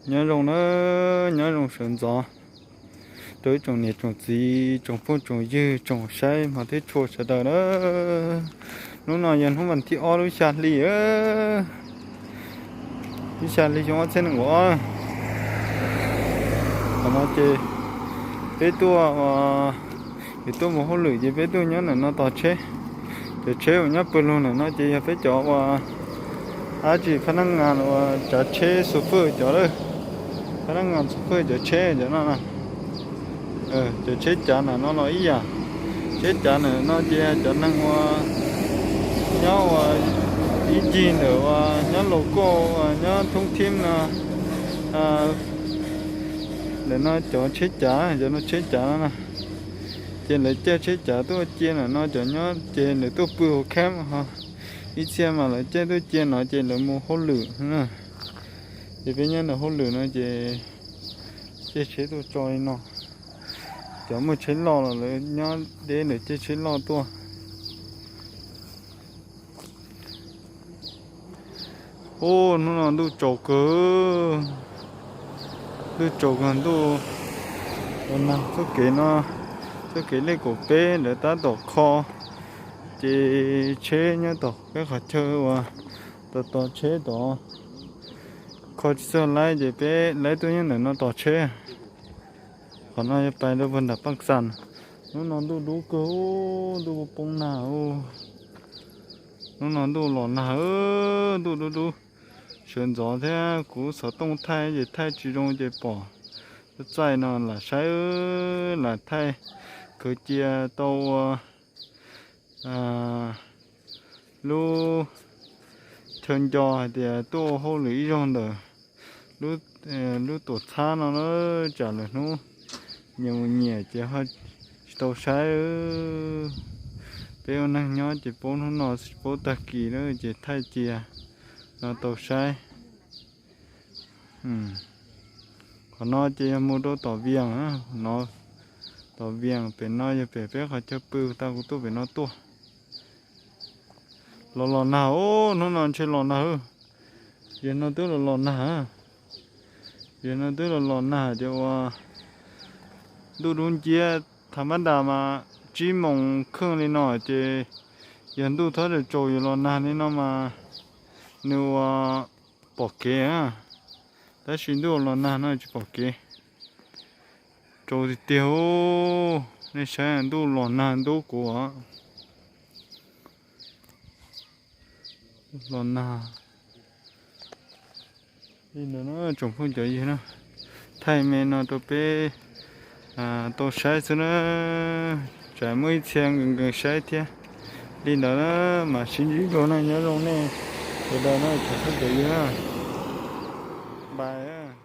Nyob zoo na, nyob zoo sawv ntxov rau ib tsoom niam tsoom txiv, tsoom phooj tsoom ywg, tsoom saib hmov thiab tshua sawv daws na. Hnub no yog hnub vas thib ob lub xya hli, lub xya hli xyoo ob txhiab nees nkaum ob. Thaum no ces peb tuaj, yuav tuaj mus hauj lwm ces peb tuaj nyob ntawm no tos tsheb. Cov tsheb uas nyob pawg lug ntawm no ces yog peb cov uas dab tsi phab nab ngas uas tsav tsheb xu fawj cov lawm. Phab nab ngas xu fawj cov tsheb cov no na. Cov tsheb cav ntawm no los ib yam. Tsheb cav ntawm no ces cov neeg uas nyob uas ib ncig ntawm uas nyob Laus Kauj uas nyob Thoob Thib no. Ntawm no cov tsheb cav, cov no tsheb cav no na. Ces lawv caij tsheb cav tuaj cia ntawm no, cov nyob ces lawv tuaj pw hauv khab ho. Ib txhia mas lawv caij tuaj cia no ces lawv mus hauj lwm na. Ces peb nyob ntawm hauj lwm no ces caij tsheb tuaj tso li no. Cov muaj tsheb loj los lawv nyob deb lawv caij tsheb loj tuaj. Ub, hnub no ntuj tsaus kawg, ntuj tsaus kawg ntuj. Ua nag txoj kev no, txoj kev lej kaum peb ntawd tab tom kho, ces tsheb nyob tom peb qhov chaw uas tos tos tsheb tod kho tsis txog laib ces peb laib tuaj nyob ntawm no tos tsheb. Qhov no yog pais rau puag nram Paj Xas. Hnub no ntuj dub kawg, ntuj poob nag. Hnub no ntuj los nag, ntuj dub dub. Sawv ntxov thiab kuv xov tooj thaij ces thaij tsis zoo ces pom txaij no lam saib, lam thaij khawv cia tau ua lub chaw nco hais tias tuaj ua hauj lwm ib zaug ntawm lub tuam txhab no na, tsam lawm hnub nyias mus nyiam ces ho tsis tau saib. Peb ua neeg nyob ces paub hnub no tsis paub tag kis na ces thaij cia no tau saib. Qhov no ces yog mus rau tom Vias no, tom Vias pem no yog pem peb qhov chaw pw tau kuv tuaj pem no tuaj. Los los nag, hnub no ntshe los nag. Yog no twb los los nag, yog no twb los los nag ces ua ntuj dub nciab. Thaum mab das mas tsib moos kheej li no ces yog ntuj txhob tsaus tsaus yuav los nag li no mas nws ua pom kev. Tab sis ntuj los nag no tsis pom kev. Tsaus tiag tiag, nej saib ntuj los nag ntub kuv. Los nag li ntawd na tsoom phooj cov ywg na. Thaij me no rau peb tau saib xwb na, tsam muaj ib txhia nkees nkees saib thiab. Li ntawd na, mam sib ntsib dua na, nyob zoo nej sawv daws na tsoom phooj cov ywg na. Bye.